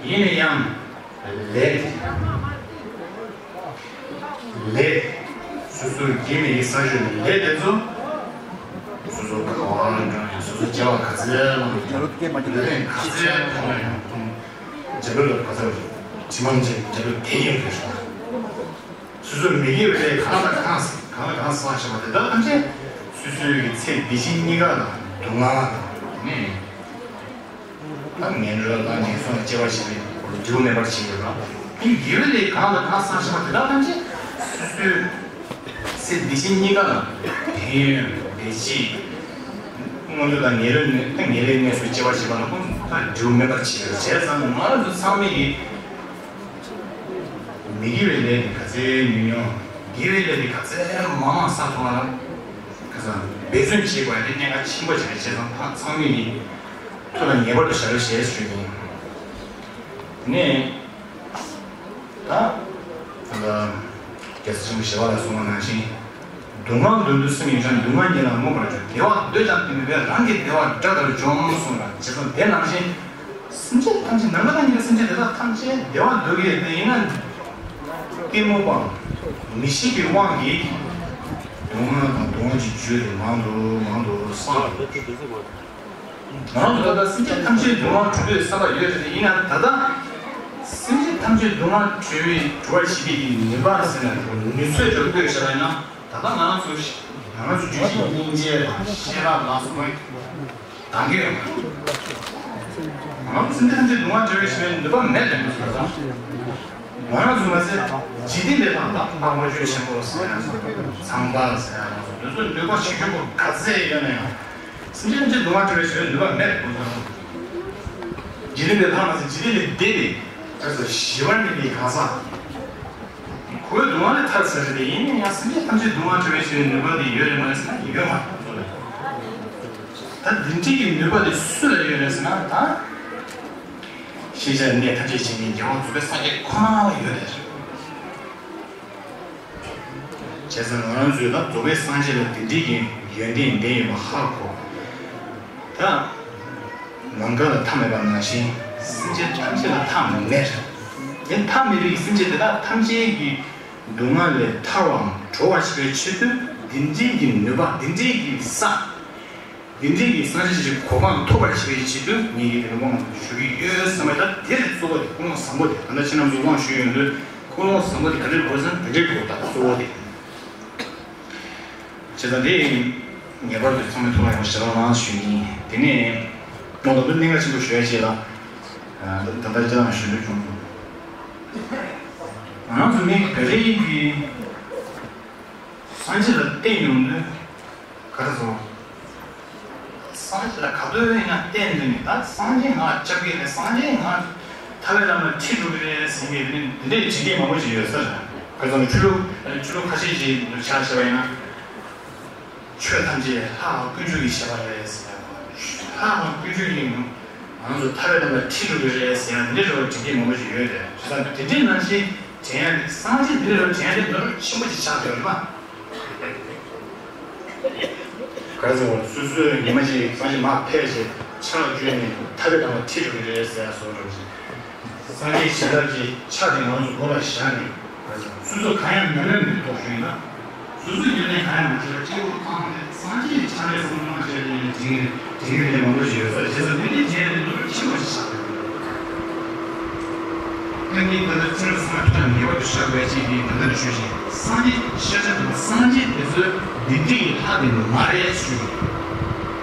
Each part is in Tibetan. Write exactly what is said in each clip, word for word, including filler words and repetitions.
ཡིན་ན་ཡང་ལས་དེ། ལས། སོ་སོའི་དགེ་བའི་ས་ཞོ་ནས་ལས་དེ་ཚོ། སོ་སོ་ག་བ་འགྲོ་ཡང་སོ་སོ་སྐྱེ་བ་ག་ཚད་ལ་ཡང་ལུས་རྟེན་ག་ཚད་ཕོངས་ཡང་འཇམ་པའི་ལུགས་ག་ཚད་ཅི་མང་ཅིག་འཇམ་པའི་དེ་ཡིན་དགོས་ཤོག་སོ་སོའི་མི་དགེ་བའི་ལས་གང་དང་གང་གང་དང་གང་བསགས་བཞག་པ་དེ་དག་ཐམས་ཅད་སོ་སོའི་གི་ཚེ་འདི་ཕྱི་གཉིས་ཀ་ལ་སྡུག་བསྔལ་དང་ནི། ད་ངན་འགྲོ་དང་ངན་སོང་ལ་སྐྱེ་བ་ཞིག་ལས་འབྲས་བུ་མེད་པར་བྱེད་ཡོད་ལ། དེ་དགེ་བའི་ལས་གང་དང་གང་བསགས་བཞག་པ་དེ་དག་ཐམས་ཅད་སོ་སོའི་ཚེ་འདི་ཕྱི་གཉིས་ཀ་ལ་ཕན་ཡོན་བདེ་སྐྱིད། མངོན་མཐོ་དང་ངེས་ལེགས་ངེས་ལེགས་གནས་སུ་སྐྱེ་བ་ཞིག་ལ་ཁོང་ད་འབྲས་བུ་མེད་པར་བྱེད་ཡོད། བྱས་ཙང་ང་རང་ཚོ་ཚང་མས་ཀྱི་མི་དགེ་བའི་ལས་ནི་ག་ཚད་ཉུང་ཉུང་། དགེ་བའི་ལས་ནི་ག་ཚད་མང་མང་བསགས་ཐུབ་པ་ལ། ཁ་སང་འབད་བརྩོན་བྱེད་དགོས་ཡ་དེ་གནད་འགག་ཆེན་པོ་ཆགས་རེད། བྱས་ཙང་ཕ་ཚང་མས་ནི་ཐུགས་ལ་ངེས་པར་དུ་བཞག་རོགས་ཞེས་ཞུ་ཡིན། དེ་ནས་ད་ད་ལྟ་རྒྱལ་སྲས་ཆེན་པོ་ཞི་བ་ལྷས་གསུངས་པ་ནང་བཞིན། སྡུག་བསྔལ་འདོད་དུ་སེམས་ཡོད་ཀྱང་སྡུག་བསྔལ་ཉིད་ལ་མངོན་པར་འཇུག་བདེ་བ་འདོད་ཀྱང་དེ་མི་འཕེལ། རང་གི་བདེ་བ་དགྲ་ལྟར་འཇོམས་གསུངས་ལ། བྱས་ཙང་དེ་ནང་བཞིན། སེམས་ཅན་ཐམས་ཅད་ནམ་མཁའ་དང་མཉམ་པའི་སེམས་ཅན་དེ་དག་ཐམས་ཅད་བདེ་བ་འདོད་ཀྱི་ཡོད་དེ་ཡིན་ན། གཏི་མུག་པའམ་མི་ཤེས་པའི་དབང་གིས་སྡུག་བསྔལ་དང་སྡུག་བསྔལ་གྱི་རྒྱུ་དེ་མང་དུ་མང་དུ་བསགས་ཡོད། ང་རང་ཚོ་ད་ལྟ་སེམས་ཅན་ཐམས་ཅད་སྡུག་བསྔལ་གྲོལ་བའི་བསམ་པ་ཡོད་རེད་དེ་ཡིན་ན་ད་ལྟ་སེམས་ཅན་ཐམས་ཅད་སྡུག་བསྔལ་གྲོལ་བའི་གྲོལ་བར་བྱེད་པའི་ནུས་པ་ཟེར་ན་ནུས་ཚོད་དེ་བཀོད་བཞག་པ་ཡིན་ན་ད་ལྟ་ང་རང་ཚོ་ང་རང་ཚོ་རྒྱུད་ཀྱི་སྙིང་རྗེ་དང་ཤེས་རབ་ལ་སོགས་པའི། དང་གི་ཡོད། ང་ཚོ་སེམས་ཅན་ཐམས་ཅད་སྡུག་བསྔལ་བྲལ་བའི་ཕྱིར་ནུས་པ་མེད་ལ་མི་ཚོར་ཙང་། ང་རང་ཚོ་མ་ཟད་འཇིག་རྟེན་པའི་ལྷ་དང་ལྷ་དཀོན་མཆོག་ཆེན་པོ་ཟེར་ཡང་ཚངས་པ་ཟེར་ཡང་དེ་ཚོ་འདོད་པ་ཆེ་ཆུང་པོ་ག་ཚད་ཡོད་ན་ཡང་སེམས་ཅན་ཐམས་ཅད་སྡུག་བསྔལ་བྲལ་བའི་ཕྱིར་ནུས་པ་མེད་དགོས་ཙང་། འཇིག་རྟེན་པའི་ལྷ་མ་ཟད་འཇིག་རྟེན་ལས་འདས་པའི་ད་ཚོ་ཞི་བར་གནས་པའི་གང་ཟག་ཁོའི་སྡུག་བསྔལ་ལས་ཐར་ཚར་རེད་དེ་ཡིན་ན་ཡང་སེམས་ཅན་ཐམས་ཅད་སྡུག་བསྔལ་བྲལ་བའི་ཕྱིར་ནུས་པ་དེ་ཡོད་རེད་མ་རེད་ཟེར་ན་ཡོད་མ་རེད་ཚོ་རེད། ད་འདི་འདྲའི་གི་ནུས་པ་དེ་སུ་ལ་ཡོད་རེད་ཟེར་ན་ད། ཤེས་བྱ་གནས་ཐམས་ཅད་མཁྱེན་པའི་རྒྱལ་བ་རྫོགས་པའི་སངས་རྒྱས་ཁོ་ན་ལ་ཡོད་རེད། བྱས་ཙང་ང་རང་ཚོས་ད་རྫོགས་པའི་སངས་རྒྱས་ལ་འདི་འདྲའི་གི་ཡོན་ཏན་ལྡན་ཡོད་པ་ཧ་གོ། ད། ནམ་མཁའ་ལ་མཐའ་མེད་པ་ནང་བཞིན་སེམས་ཅན་ཐམས་ཅད་ལ་མཐའ་མེད། ཡང་མཐའ་མེད་པའི་སེམས་ཅན་དེ་དག་ཐམས་ཅད་ཀྱི་སྡུག་བསྔལ་ལས་ཐར་བའམ་གྲོལ་བར་བྱེད་པའི་ཆེད་དུ་འདི་འདྲའི་གི་ནུས་པ་འདི་འདྲའི་གི་ས། འདི་འདྲའི་གི་སངས་རྒྱས་ཀྱི་གོ་འཕང་ཐོབ་པར་བྱེད་པའི་ཆེད་དུ་ངེད་ཀྱིས་དེ་ལ་དབང་ཞུ་གི་ཡོད་བསམ་པ་ད་དེ་རེད་གཙོ་བོ་དེ་ཀུན་སློང་བཟང་པོ་དེ་ད་ལྟ་ཁྱེད་རྣམ་ཚོས་དབང་ཞུས་ཡོང་དུས་ཀུན་སློང་བཟང་པོ་དེ་ག་འདྲས་དགོས་ཟེར་ན་དེ་འདྲས་དགོས་ད་གཙོ་བོ་དེ། བྱས་ཙང་དེ་ངེས་པར་དུ་ཚང་མའི་ཐོག་ལ་ཡང་ཞལ་ལག་གནང་ཞུ་ཡིན། དེ་ནས་ད་ལྟ་གནད་འགག་ཆེན་པོ་ཞུ་ཡ་ཅིག་ལ་ད་ལྟ་ཅི་ལའང་ཞུ་འདོད་བྱུང་སོང་། ང་རང་ཚོ་མི་ག་རེ་ཡིན་གྱི་སངས་རྒྱས་ལ་བསྟེན་ཡོང་དུས་ག་རེ་ཟེར། སངས་རྒྱས་ལ་ག་དུས་ཡིན་ན་བསྟེན་དུས་ནི་ད་སངས་རྒྱས་ང་སྐྱབས་ཀྱི་རེད། སངས་རྒྱས་ང་ཐར་པའི་ལམ་ལ་ཁྲིད་འགྲོ་གི་རེད་ཟེར་མཁན་དེ་འདྲའི་དྲི་བ་མང་པོ་ཞིག་ཡོད་ས་རེད། ཁ་སང་ཆོས་ལུགས་ཆོས་ལུགས་ཁ་ཤས་ཤིག་ཆ་བཞག་པ་ཡིན་ན། ཆོས་ཐམས་ཅད་ལྷ་དང་དཀོན་མཆོག་གི་བྱ་བ་རེད་ཟེར་ཡ། ལྷ་དང་དཀོན་མཆོག་གིས་ང་ཚོ་ཐར་པའི་ལམ་ལ་ཁྲིད་འགྲོ་གི་རེད་ཟེར་ཡ་འདི་འདྲ་བའི་དྲི་བ་མང་པོ་ཞིག་ཡོད་རེད། བྱས་ཙང་དེ་འདྲའི་ནང་བཞིན་དྲན་ཡ་དེ་སངས་རྒྱས་འདི་འདྲ་བའི་དྲན་ཡ་དེ་ནོར་ཆེན་པོ་ཞིག་ཆགས་བསྡད་ཡོད་རེད་མ། ག་རེ་ཟེར་བ་སོ་སོའི་ཉི་མ་ཞིག་སངས་རྒྱས་མར་ཕེབས་བྱས་ཕྱག་བརྒྱུད་ནས་ཐར་པའི་ལམ་ལ་ཁྲིད་འགྲོ་གི་རེད་ཟེར་ཡ་བཟོ་འདྲ་ཞིག་སངས་རྒྱས་གཞན་དག་གི་ཕྱག་དེ་ང་ཚོ་མགོ་ལ་བཞག་ནས་སོ་སོ་གང་ཡང་མི་ལོན་པའི་ཐོག་བཞུགས་ན། སོ་སོའི་ཉམས་ལེན་གང་ཡང་མ་བྱས་པར་སྐྱེ་བོ་ཚང་མས་སངས་རྒྱས་ཕྱག་ལས་གསུམ་གནང་བྱས་ནས་དྲིན་དྲིན་གྱི་ལས་མང་པོ་ཞིག་ཡོད་ས་རེད། བྱས་ཙང་འདི་འདྲའི་དྲན་ཡ་དེ་ནོར་ཆེན་པོ་ཞིག་ཆགས་ཡོད། ད་ངས་ད་ལྟ་ཚེ་རབས་སྔ་མ་ཐོག་ནས་ངེས་པར་དུ་བཞག་དགོས་ཅིག་གིས་ད་ལྟ་ནས་ཞུས་ཤིང་སངས་རྒྱས་ཤཱཀྱ་ཐུབ་པ་སངས་རྒྱས་དེ་ཚོའི་འདི་འདྲའི་ལྷ་དེ་མ་རེད་ཞུས་ཡིན།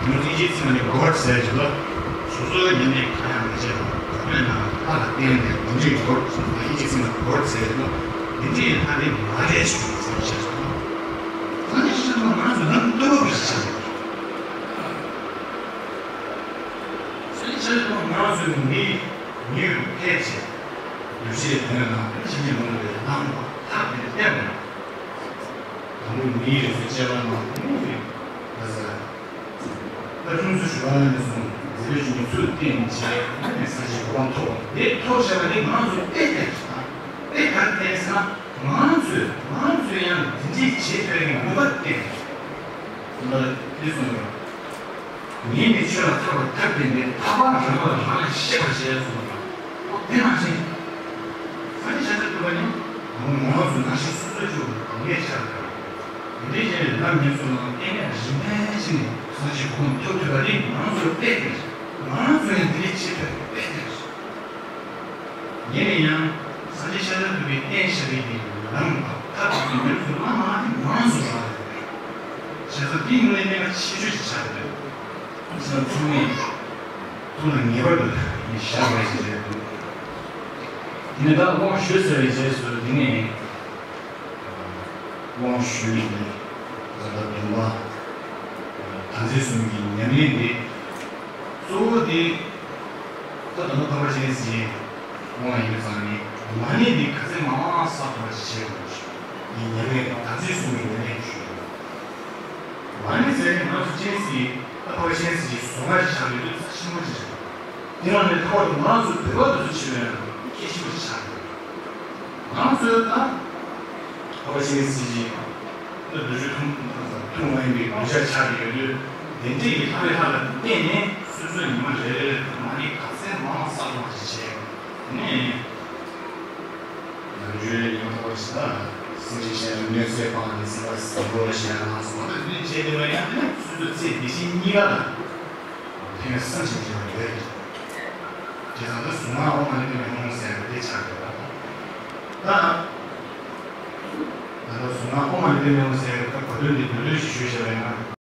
ང་ཚོ་ཡིད་ཆེས་ཚིམ་ནས་སྒོར་ཟེར་གྱི་ལ། སོ་སོའི་ཉམས་ལེན་གང་ཡང་མ་བྱས་པར་ག་དུས་ན་ལྷ་ལ་བརྟེན་ནས་འདི་འདྲའི་སྒོར་ཟེར་ན་ཡིད་ཆེས་ཚིམ་ནས་སྒོར་ཟེར་གྱི་ལ། འདི་འདྲའི་ལྷ་དེ་མ་རེད་ཞུས་ཡིན་ཟེར་བཤད་སོང་། སངས་རྒྱས་ཤཱཀྱ་ཐུབ་པ་ང་རང་ཚོ་ནང་ལྟོ་བབ་རེད་ཤག་སངས་རྒྱས་ཤཱཀྱ་ཐུབ་པ་ང་རང་ཚོའི་མི་མི་རུ་ཕལ་ཆེར་གདུལ་བྱའི་དོན་ལ་ཕྱིན་ཅི་མ་ལོག་པའི་ལམ་ལ་ལྷག་པའི་བསྟན་པ། དང་པོ་མིའི་རིགས་སུ་སྐྱེ་བ་ན་མིའི་རིགས་ལ་ཟེར། ད་ཁྱུང་ཚོ་ཞུ་བ་ནས་བཟུང་འཛིན་པའི་གཞུང་ཚུལ་བསྟན་བྱས་ས་ཆའི་གོ་འཕང་ཐོབ་པ་དེ་ཐོབ་བཞག་པ་དེ་ང་ཚོ་དཔེ་བལྟས་ཤིང་དཔེ་ག་རེ་བལྟས་ཟེར་ན་ང་ཚོས་ང་ཚོས་ཡང་འདི་འདྲའི་བྱེད་ཐུབ་པའི་ནུས་པ་བསྟན་ཡོད། ད་འདི་གསུངས་ཡོད། ངས་ནི་ཆོས་ལ་ཐར་པ་ཐབས་བསྟན་ཏེ་ཐར་པ་རང་ལ་རང་ལས་ཤེས་པར་བྱས་གསུངས་པ། དེ་ནང་བཞིན། སངས་རྒྱས་ཤཱཀྱ་ཐུབ་པ་ནི་ངོ་མ་ཚོ་ནང་བཞིན་སོ་སོའི་ཆོས་ལ་དོན་གནད་ཆགས་པ་དང་། དེ་འདྲའི་རྗེས་ལ་ལམ་ངན་སོང་ལ་གཏན་ནས་རིམ་པས་ཕྱིན་ནས་སངས་རྒྱས་གོ་འཕང་ཐོབ་ཐུབ་པ་དེ་ང་ཚོར་དཔེ་དེ་རེད། ང་ཚོ་ཡང་དེ་འདྲའི་ཆེད་དུ་དཔེ་དེ་རེད། ཡིན་ན་ཡང་། སངས་རྒྱས་ཤཱཀྱ་ཐུབ་པའི་བསྟན་བཞག་པའི་གི་ལམ་དང་ཐབས་དང་དུས་ཚོད་ལ་མ་དེ་ང་ཚོ་རག་ལས་རེད། བྱས་ཙང་དེའི་ངོས་ནས་གནད་འགག་ཆེ་ཤོས་ཤིག་ཆགས་ཀྱི་རེད། བྱས་ཙང་ཚང་མས་ཐུགས་ལ་ངེས་པར་དུ་བཞག་དགོས་ཞེས་རེད་འདུག་དེ་ནས་ད་དབང་ཞུས་ཚར་བའི་རྗེས་སུ་དེ་ནས་དབང་ཞུས་ནས་བཟོ་ལྟ་སྡོམ་པ། དམ་ཚིག་གསུམ་གྱི་ཉམས་ལེན་འདི་གཙོ་བོ་དེ། ད་ད་ལྟ་འཕགས་པ་སྤྱན་རས་གཟིགས་དབང་ཡིན་པ་ཙང་ནི་མ་ཎི་འདི་ག་ཚད་མང་མང་བསགས་ཐུབ་པ་ཞིག་བྱེད་དགོས་ཞེས་ཉམས་ལེན་དང་དམ་ཚིག་གསུམ་གྱི་ཉམས་ལེན་ཞུ། མ་ཎི་ཟེར་ནས་ང་ཚོ་སྤྱན་རས་གཟིགས། ད་འཕགས་པ་སྤྱན་རས་གཟིགས་ཀྱི་གཟུངས་སྔགས་ཤིག་ཆགས་ཡོད་དུས་རྩ་ཆེན་པོ་ཅིག་རེད། དེ་ནང་ནས་ལྷག་པར་དུ་ང་ཚོ་བོད་པ་དེ་ཚོ་བྱེད་པའི་ནང་གལ་ཆེན་པོ་ཅིག་ཆགས་ཡོད། ང་ཚོས་ད་འཕགས་པ་སྤྱན་རས་གཟིགས་ཀྱི་ད་བསྡུས་གྲྭའི་ཐུན་ཐུན་མོང་མ་ཡིན་པའི་གདུལ་བྱ་ཆགས་ཡོད་དུས། དེ་འདྲའི་ལྷག་པའི་ལྷ་ལ་བརྟེན་ནས་སོ་སོའི་ཉི་མ་རེ་རེ་ལ་མ་ཎི་ག་ཚད་མང་བསགས་ཐུབ་པ་ཞིག་བྱས། དེ་ནས་ནམ་རྒྱུན་ཉི་མ་རྟག་པར་ཞིག་ལ་སེམས་ཅན་གཞན་ལ་གནོད་འཚེ་སྤངས་ནས་སེམས་པ་བཟང་པོ་ཞིག་ལ་སོང་བ་དང་། དེ་བྱས་ཏེ་བ་ཡང་དེ་ནས་སོ་སོའི་ཚེ་འདི་ཕྱི་གཉིས་ཀ་ལ་ཕན་བསམ་བཞིན་བྱེད་པ་ཡོད་རེད། དེ་ཙང་ད་གཟུངས་སྔགས་ཨོཾ་མ་ཎི་པདྨེ་ཧཱུྃ་ཟེར་བ་དེ་ཆགས་ཡོད་པ་དང་། ད་ད་ལྟ་གཟུངས་སྔགས་ཨོཾ་མ་ཎི་པདྨེ་ཧཱུྃ་ཟེར་བའི་ད་གོ་དོན་འདི་མདོར་བསྡུས་ཤིག་ཞུས་བཞག་པ་ཡིན་ན།